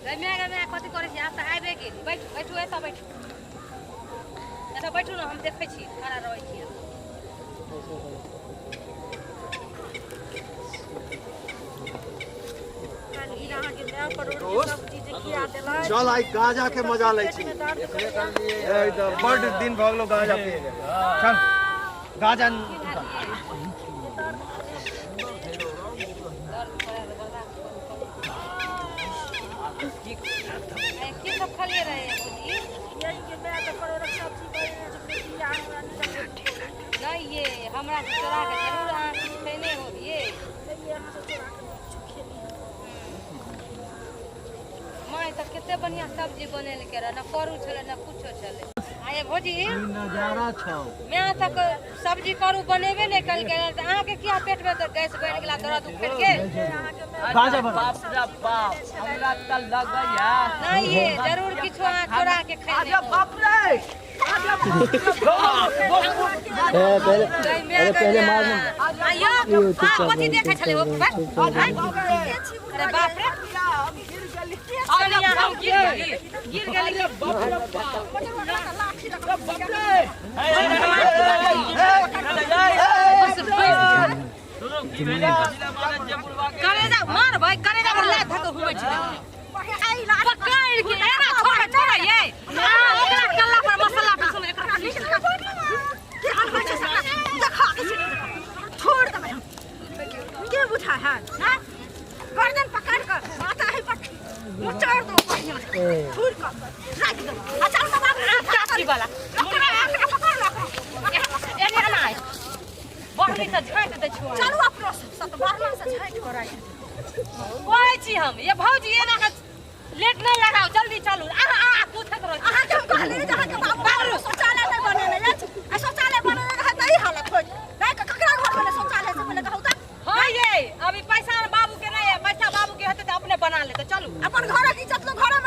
गै माय कथी करै छी? आब तऽ आबिए गेली। बैठू बैठू, एतऽ बैठू, एतऽ बैठू ने, हम देखै छी, खड़ा रहै छी। चल आइ गांजा के मजा लै छी। बड दिन भऽ गेलो गांजा पिए के। चल गांजा। की सब खलिए रहे भौजी? नहीं ये हमरा से चोरा के जरूर अहाँ किछु खेने होबिए। माय तऽ कते बढ़िया सब्जी बनेलकै रहे, न करू छलै न कुछो छलै। आ ये भौजी नजारा छौ। माय तक सब्जी करू बनेबे नहि कलकै तऽ अहाँके किया पेट में तऽ गैस बनि गेला, दर्द उखड़ि गेल? गांजा बना। बाप रे बाप, हमरा तऽ लगैया नहीं ये जरूर किछु अहाँ चोरा के खेने अरे बाप रे, अरे पहले अरे पहले मार। आयो कथी देखै छलै ओ? अरे बाप रे, अरे हम गिर गेली, गिर गेली। बाप रे बाप रे। करेजा मार भाई, करेजा पर लात धक घुमै छै पकड़ के। एना छोड़ छोड़ ये ओकरा कल्ला पर मसाला पीसू एकरा। की हाल होइ छै सबटा देखा के छै। छोड़ देबै हम। के बुझा है हैं? गर्दन पकड़ कर माथा है पर मुचड़ दो, बढ़िया से छोड़ कर राख दो। आ चल सब आदमी चाची वाला ओकरा ओकरा पकड़ लो, ओकरा पकड़। एने एना बढ़नी से झाँटि दै छौ। चलू अपनो सब सत बारना से झाँटि कराइ। कहै छी हम ये भौजी, एना के लेट नहीं लगाओ, जल्दी चलू। अहाँ अहाँ पूछैत रहै छी। अहाँके हम कहलियै जे अहाँके बाबू घरमे शौचालय नहि बनेने अछि। आ शौचालय बनेने रहत तऽ ई हालत होइत नहि? ककरा घरमे नहि शौचालय से पहिले कहू तऽ। हाँ ये अभी पैसा बाबू के नहीं है, पैसा बाबू के हेतै तऽ अपने बना लेतै। चलू। अपन घरक इज्जत लोग घरमे